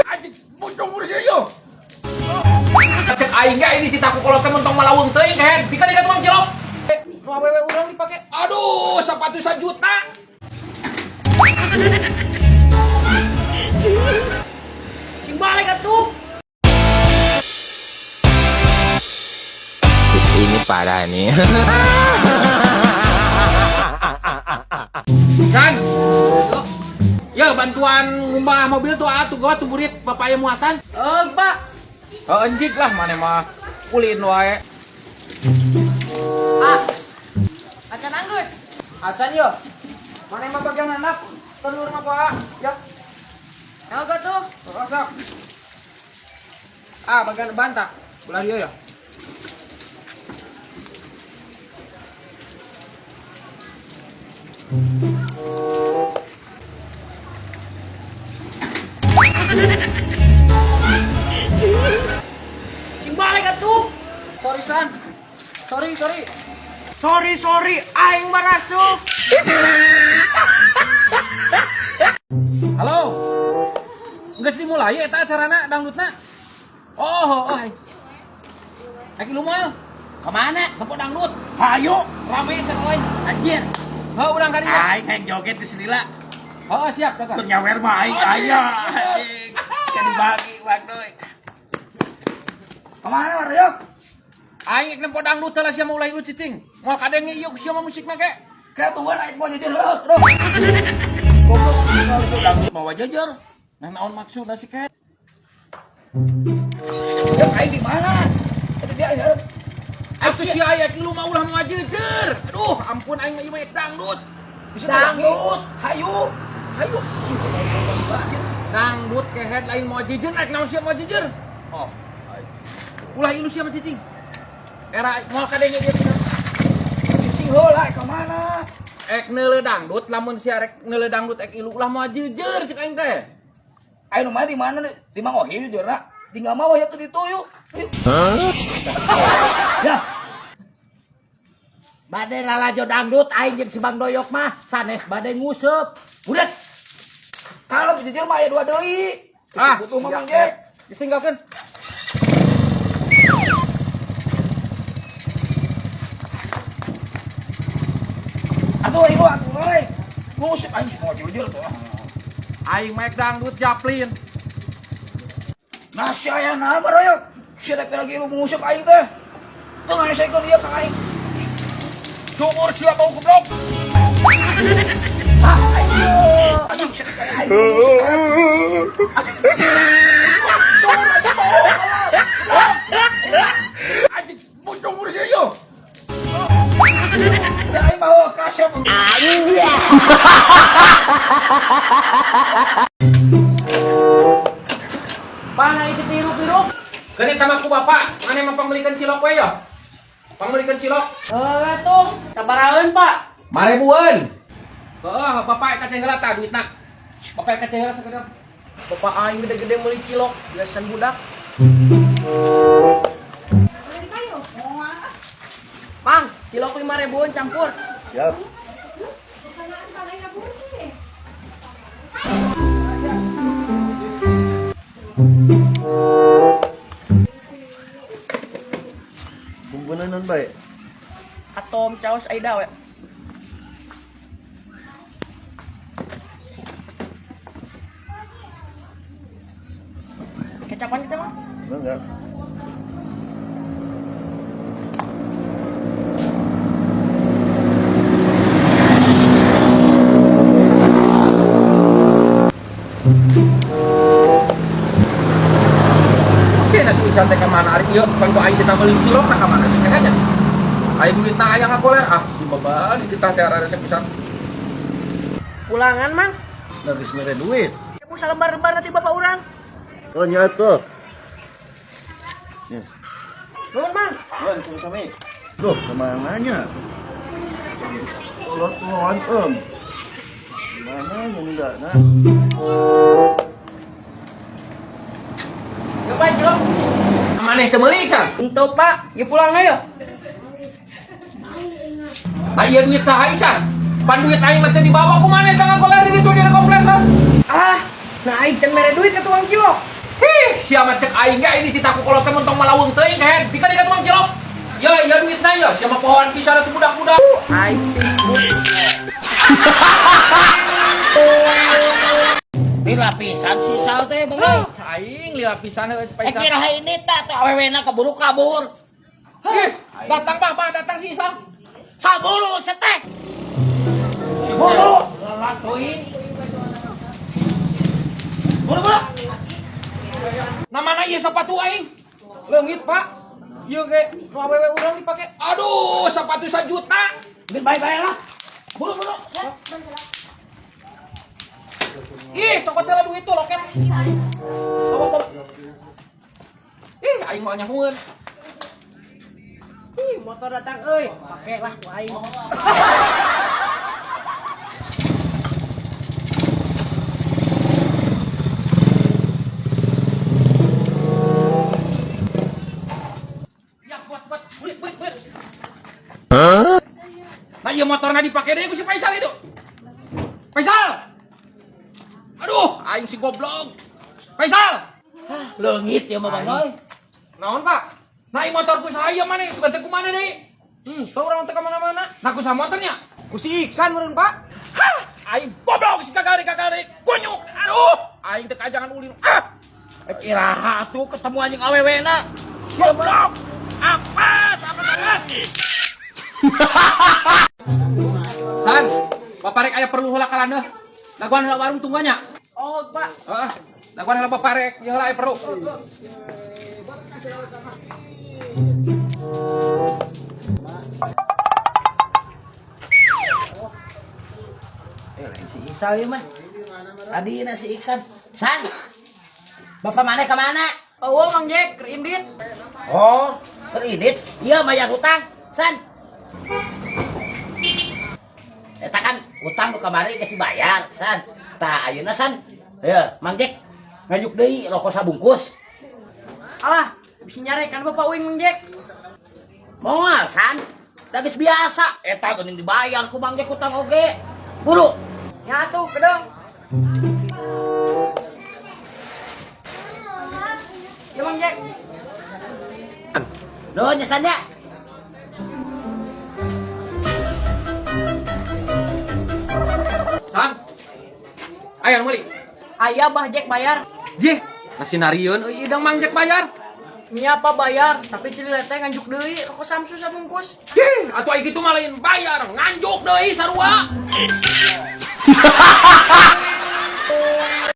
Anjing bocong urus yo. Cek aing ge ini titaku kolot teh mentong malawung teuing kehed. Pika deui ka tukang cilok. Nu awewe urang dipake. Aduh, sepatu sajuta. Cing balik atuh. Ini parah nih. San. Ya bantuan ngumbah mobil tuh atuh gawat tuh burit bapak aya muatan. Eh, Pak. Oh, enjik lah mana mah ulin wae. Ah. Acan anggeus. Acan yo. Mana emang bagian anak? Telur mah Pak. Ya, Naga tuh. rosok. Ah, bagian bantak. Belah dia ya. Cing balik atuh. Sorry San. Sorry, sorry. Sorry, sorry, aing marasup. Halo. Geus dimulai eta acarana dangdutna? Oh, oh, oh. Aki lu mah Kemana? nempo dangdut. Hayu, Rame cenah euy. anjir. Heuh urang ka dinya. Aing hayang joget di sini lah. Heuh siap datang. Keur nyawer mah aing aya anjing. Jadi bagi Bang Doi. Kemana Mario? Aing ek nempo dangdut teh lah sia mah ulah ieu cicing. Moal kadenge ieu sia mah musikna ge. Kayak tuan aing mau jejer heuh, duh. Goblok itu dangdut mawa jejer. Nah naon maksudna sih ket? Ya aing di mana? Itu dia ya. Atuh sia aya ki lu mah ulah moal jejer. Aduh, ampun aing mah ieu mah dangdut. Bisa Dangdut. Hayu. Hayu. Dangdut kehed lain moal jejer rek naon sia moal jejer. Oh, Ulah ieu sia mah cicing. Era moal kadenge ieu cenah. Cicing heula ka mana? Ek neuleuh dangdut lamun sia rek neuleuh dangdut ek ilu ulah moal jejer cek aing teh. Aing nu mah di mana? Di Mang Ohi jujurna. Tinggal mau ya ke ditu yuk. Yuk. Ya. Bade lalajo dangdut aing jeung si Bang Doyok mah sanes bade nguseup. Budak. Kalau jejer mah aya dua deui. Ah, Butuh mah Mang Jack. Geus tinggalkeun. Atuh ieu atuh euy. Ngusip aing semua jujur tuh. Aing mah ek dangdut japlin. Nah, si aya naon Mario? Si teh lagi lu ngusip aing teh. Tuh ngasekeun ieu ka aing. Cungur sia bau goblok. Ah, aing. Anjing si teh aing. Ngusip aing. Anjing bocong urus ieu. Udah aing mah kasep. Pana itu tiru-tiru. Gini tamaku bapak, mana emang pangmelikeun cilok we yo? Pangmelikeun cilok. Eh, tuh, sabaraheun, Pak. Marebueun. Heeh, bapak eta cenggelat tah duitna. Bapak eta cenggelat sakedap. Bapak aing gede-gede meuli cilok, biasan budak. Mang, cilok 5 ribuan campur. Siap. Bumbunan nun bae. Atom caos aida we. Kecapan kita mah. Enggak. Cenah si Isan teh ka mana ari ieu? Pan ku aing kita meuli cilok na ka mana sih kayaknya. Aya duitna aya ngagoler. Ah, si baba dititah teh arek pisan. Pulangan, Mang. Nah, geus mere duit. Ibu salembar-lembar nanti bapak urang. Oh, nya tuh. Ya. Nuhun, Mang. Oh, sama-sama. Loh, kemana nya? Lo tuan em. Gimana nya enggak nah? Yo, Pak, cilok. Maneh teu meuli Isan? Untuk, Pak. Yuk pulang ayo. Nah, iya duit saha Isan? Pan duit aing mah teu dibawa ku maneh teh ngagoler di ditu di komplek. Duit ke tukang cilok. Hih, siapa cek aing ge ini titah ku kolot teh montong malawung teuing head. Bika ka tukang cilok. Ya, ya duitna ya, siapa pohoan pisan atuh budak-budak. Aing tikus. Lila pisan si Sal teh Bang Doy. Aing lila pisan heuh Eh Faisal. kira ini tah tuh awewena keburu kabur. Ih, datang bah, bah, datang si Isal. Saburu setek. Buru. Lalatuin. Buru buru. Namana ieu sepatu aing? Leungit, Pak. Ieu ge nu awewe urang dipake. Aduh, sepatu sajuta. Biar bae-bae lah. Buru buru. Ih, cokot heula duit tuh loket. Bawa, bawa. Ih, aing moal nyahueun. Ih, motor datang euy. Pake lah ku aing. Ya, buat, buat. Burit, burit, burit. Nah, iya motorna dipake deui ku si Faisal itu. Faisal! Aduh, aing si goblok. Faisal! Leungit ya mah Bang Doy. Naon, Pak? Nah, ieu motor ku saya mana? Sugan teh ku mana deui? Tau urang teh ka mana-mana. Nah, ku saha motornya? Ku si Iksan meureun, Pak. Hah, aing goblok si kagari-kagari. Kunyuk. Aduh, aing teh kajangan ulin. Ah, Eh iraha atuh ketemu anjing awewena. goblok. Apas, apas, apas. San, bapak rek aya perlu heula kalandeuh. Dagoan heula warung tungguannya. Oh, Pak. Heeh. Dagoan heula bapak rek, ieu heula aya perlu. Eh lain si Iksal ieu mah. Tadi na si Iksan. San. Bapak mana ke mana? Oh, Mang Jack, keur indit. Oh, beridit. Iya bayar hutang. San. Eta kan utang nu kamari geus dibayar, San. Tah ayeuna San. Heuh, Mang Jack ngajuk deui rokok sabungkus. Alah, bisa nyarekan Bapak uing Mang Jack. Moal, San. Da geus biasa. Eta geuning dibayar ku Mang Jack utang oge. Buru. Ya tuh, kedong. Ya Mang Jack. Nuhun nya San nya. San. Aya nu meuli. Aya Bah Jack bayar. Jih, nasi narieun euy idang Mang Jack bayar. Nya apa bayar, tapi cili teh nganjuk deui rokok Samsu sabungkus. Hih, atuh ai kitu mah lain bayar, nganjuk deui sarua.